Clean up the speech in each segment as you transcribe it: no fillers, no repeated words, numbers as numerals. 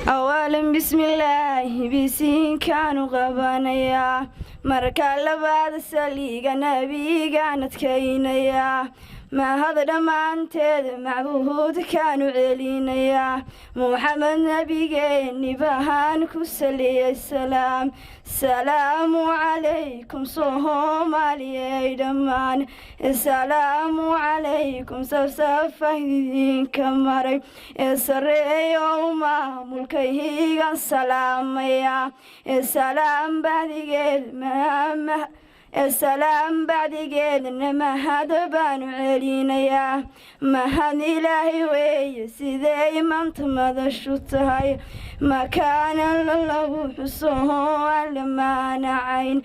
Awalan, bismillaahi, bisiinkaanu qabanayaa. Marka labaad, saliga nabigaan adkaynayaa. Mahad dhammaanteed macbuudkaanu celinayaa. Muxamed nabigeeni bahaan ku saliyay salaam. Salaamu calaykum, Soomaaliyey dhammaan. Salaamu calaykum. Safsafa idinka maray ee sareeyo maamulkayhigan salaamaya. Salaam bacdigeed, salaam bacdigeedna mahad baanu celinayaa. Mahad Ilaahay weeye sidey maanta madashu tahay, makaana lagu xuso aan la maanacayn.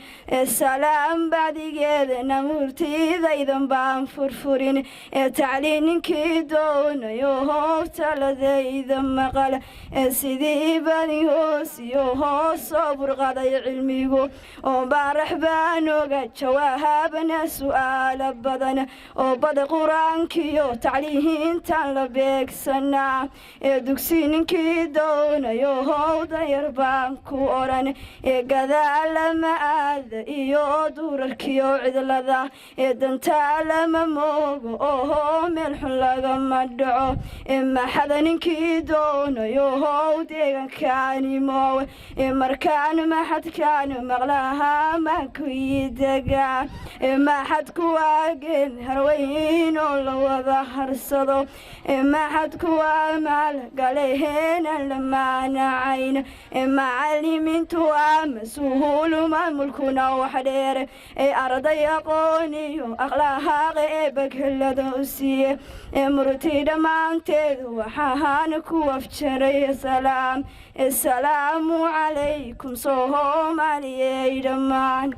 Salaam bacdigeedna murtidaydan baan furfurin. Ee tacliin ninkii doonayo, hoobtaladayda maqal. Ee sidii badi hoos iyo hoos soo burqaday cilmigu oo baarax baan oga jawaabana su'aalo badan oo bada Qur-aankiyo tacliintan la beegsanaa. Ee dugsi ninkii doonayo, howdayar baan ku odhan. Ee gadaalama aada iyo duurarkiyo cidlada, ee dantaa lama moogo oho meel xun lagama dhaco. Ee maxada ninkii doonayo, how deegankaanimow. Ee markaan maxadkaan maqlaha makuyidegaa. Ee maxad kuwaageen harweyn oo la wada harsado. Ee maxad kuwaa maalgaleheenan la maanacayn. Ee macalimiintu waa mas-uulu, maamulkuna wax dheer. Ee arday aqooniyo akhlaaqe ee baghelada u siiye. Ee murti dhammaanteed waxahaan ku afjaray salaam. Asalaamu calaykum, Soomaaliyey dhammaan.